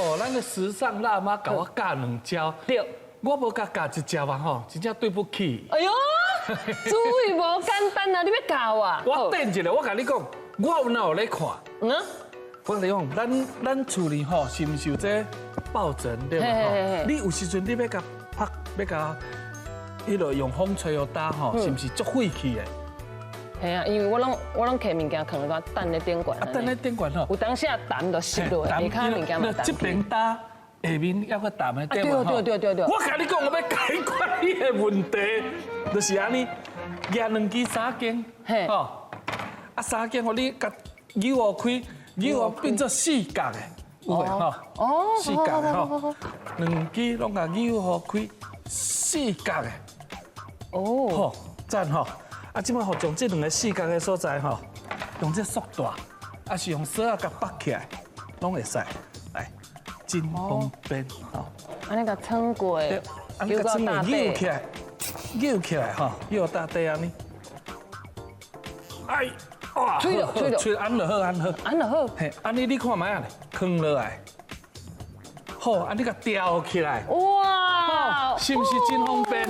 吼，咱的時尚辣媽共我教兩招，我無共教一招啊吼，真正對不起。哎喲，滋味無簡單啊！你欲教啊？我等一下，我共你講，我有哪有咧看？嗯。我共你講，咱厝裡吼是毋是有這抱枕對無吼？你有時陣你欲共拍，欲共彼落用風吹予焦吼，是毋是足費氣的？係啊，因為我攏提物件囥咧等咧頂懸。啊，等咧頂懸吼。有當時啊，澹就濕落，下跤物件嘛這邊焦，下面猶閣澹的對無？對對對對。我共你講，我欲解決你的問題，就是按呢，舉兩支衫巾，吼，啊衫巾予你共扭開，扭開變做四角的，有無吼？哦，四角的吼，兩支攏共扭開，四角的。哦。好，讚吼！啊，這擺吼將這兩个四角的所在吼，用這束帶，抑是用索仔共縛起來，攏會使。來，真方便吼。按呢共穿過，按呢共穿過扭起來，扭起來吼，扭到底按呢。哎，哇，吹著，吹著，吹按就好，按好，按就好。嘿，按呢你看覓仔咧，囥落來，好，按呢共吊起來。哇，是毋是真方便？